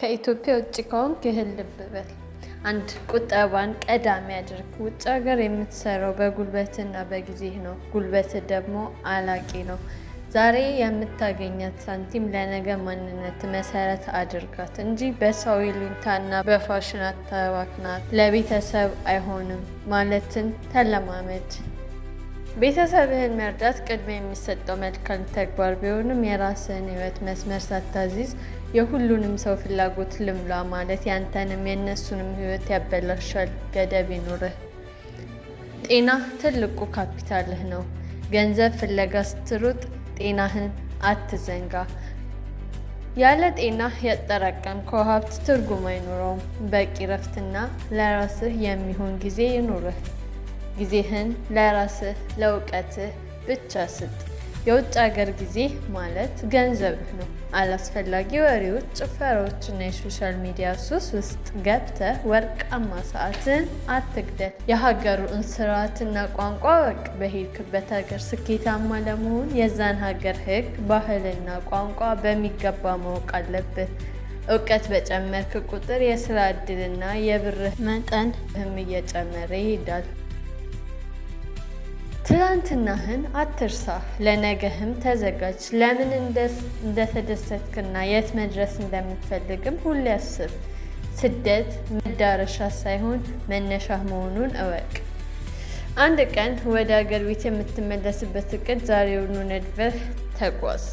ከኢትዮጵያ ውጭ ከሆንክ ይህን ልብ በል። አንድ፣ ቁጠባን ቀዳሚ አድርግ። ውጭ ሀገር የምትሰራው በጉልበትና በጊዜህ ነው። ጉልበት ደግሞ አላቂ ነው። ዛሬ የምታገኛት ሳንቲም ለነገ ማንነት መሰረት አድርጋት እንጂ በሰው ይሉኝታና በፋሽን አታባክናት። ለቤተሰብ አይሆንም ማለትን ተለማመድ። ቤተሰብህን መርዳት ቅድሚያ የሚሰጠው መልካም ተግባር ቢሆንም፣ የራስህን ሕይወት መስመር ሳታዚዝ የሁሉንም ሰው ፍላጎት ልምላ ማለት ያንተንም የእነሱንም ሕይወት ያበላሻል። ገደብ ይኑርህ። ጤና ትልቁ ካፒታልህ ነው። ገንዘብ ፍለጋ ስትሮጥ ጤናህን አትዘንጋ። ያለ ጤና ያጠራቀምከው ሀብት ትርጉም አይኖረውም። በቂ እረፍትና ለራስህ የሚሆን ጊዜ ይኑርህ። ጊዜህን ለራስህ፣ ለእውቀትህ ብቻ ስጥ። የውጭ ሀገር ጊዜ ማለት ገንዘብህ ነው። አላስፈላጊ ወሬዎች፣ ጭፈራዎች እና የ social media ሱስ ውስጥ ገብተህ ወርቃማ ሰዓትን አትግደል። የሀገሩን ስርዓትና ቋንቋ እወቅ። በሄድክበት ሀገር ስኬታማ ለመሆን የዛን ሀገር ሕግ፣ ባህልና ቋንቋ በሚገባ ማወቅ አለብህ። እውቀት በጨመርክ ቁጥር የስራ እድልና የብርህ መጠንህም እየጨመረ ይሄዳል። ትላንትናህን አትርሳ፣ ለነገህም ተዘጋጅ። ለምን እንደተደሰትክና የት መድረስ እንደምትፈልግም ሁሌ አስብ። ስደት መዳረሻ ሳይሆን መነሻ መሆኑን እወቅ። አንድ ቀን ወደ አገር ቤት የምትመለስበት እቅድ ዛሬውኑ ነድፈህ ተጓዝ።